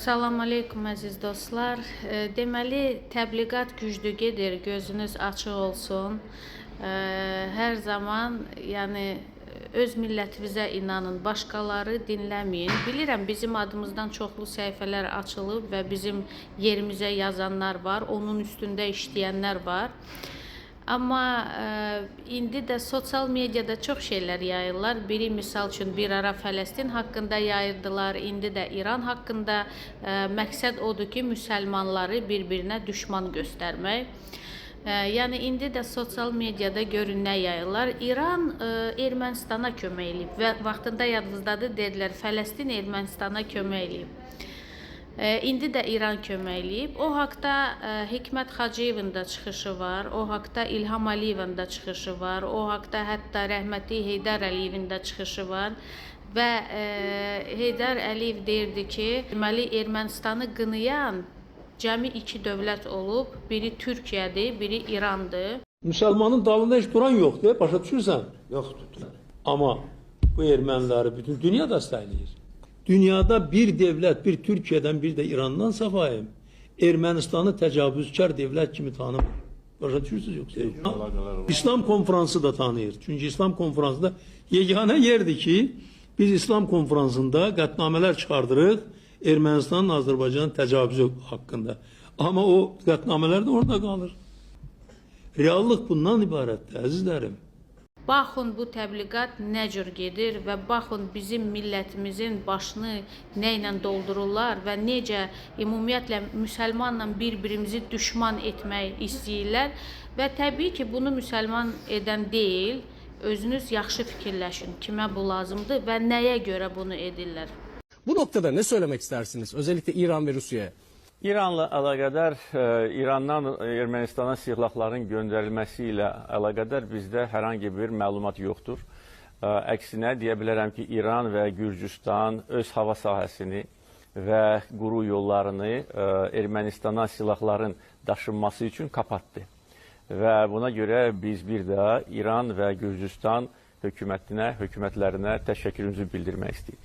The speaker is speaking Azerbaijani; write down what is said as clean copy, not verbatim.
Salam aleykum əziz dostlar. Deməli təbliğat güclü gedir, gözünüz açıq olsun. Hər zaman, yəni öz millətinizə inanın, başqaları dinləməyin. Bilirəm bizim adımızdan çoxlu səhifələr açılıb və bizim yerimizə yazanlar var, onun üstündə işləyənlər var. Amma indi də sosial mediada çox şeylər yayırlar. Biri misal üçün bir ara Fələstin haqqında yayırdılar, indi də İran haqqında. Məqsəd odur ki, müsəlmanları bir-birinə düşman göstərmək. Yəni indi də sosial mediada görün nə yayırlar. İran Ermənistana kömək eləyib və vaxtında yadınızdadır, dedilər Fələstin Ermənistana kömək eləyib. İndi də İran kömək eləyib. O haqda Hikmət Hacıyevin də çıxışı var, o haqda İlham Əliyevin də çıxışı var, o haqda hətta rəhmətli Heydər Əliyevin də çıxışı var. Və Heydər Əliyev deyirdi ki, deməli Ermənistanı qınayan cəmi iki dövlət olub, biri Türkiyədir, biri İrandır. Müsəlmanın dalında heç duran yoxdur, başa düşürsən? Yoxdur. Amma bu erməniləri bütün dünya dəstəkləyir. Dünyada bir devlət, bir Türkiyədən, bir də İrandan savayım, Ermənistanı təcavüzkar devlət kimi tanımır. Başa düşürsünüz yoxsa? İslam konfransı da tanıyır. Çünki İslam konfransında yeganə yerdir ki, biz İslam konfransında qətnamələr çıxardırıq Ermənistanın Azərbaycanın təcavüzü haqqında. Amma o qətnamələr də orada qalır. Reallıq bundan ibarətdir, əzizlərim. Baxın bu təbliğat nə cür gedir və baxın bizim millətimizin başını nə ilə doldururlar və necə ümumiyyətlə müsəlmanla bir-birimizi düşman etmək istəyirlər və təbii ki, bunu müsəlman edən deyil. Özünüz yaxşı fikirləşin, kimə bu lazımdır və nəyə görə bunu edirlər. Bu noktada ne söylemek istersiniz? Özellikle İran ve Rusya'ya. İranla əlaqədar, İrandan Ermənistana silahların göndərilməsi ilə əlaqədar bizdə hər hansı bir məlumat yoxdur. Əksinə deyə bilərəm ki, İran və Gürcüstan öz hava sahəsini və quru yollarını Ermənistana silahların daşınması üçün kapatdı. Və buna görə biz bir daha İran və Gürcüstan hökumətlərinə təşəkkürümüzü bildirmək istəyirik.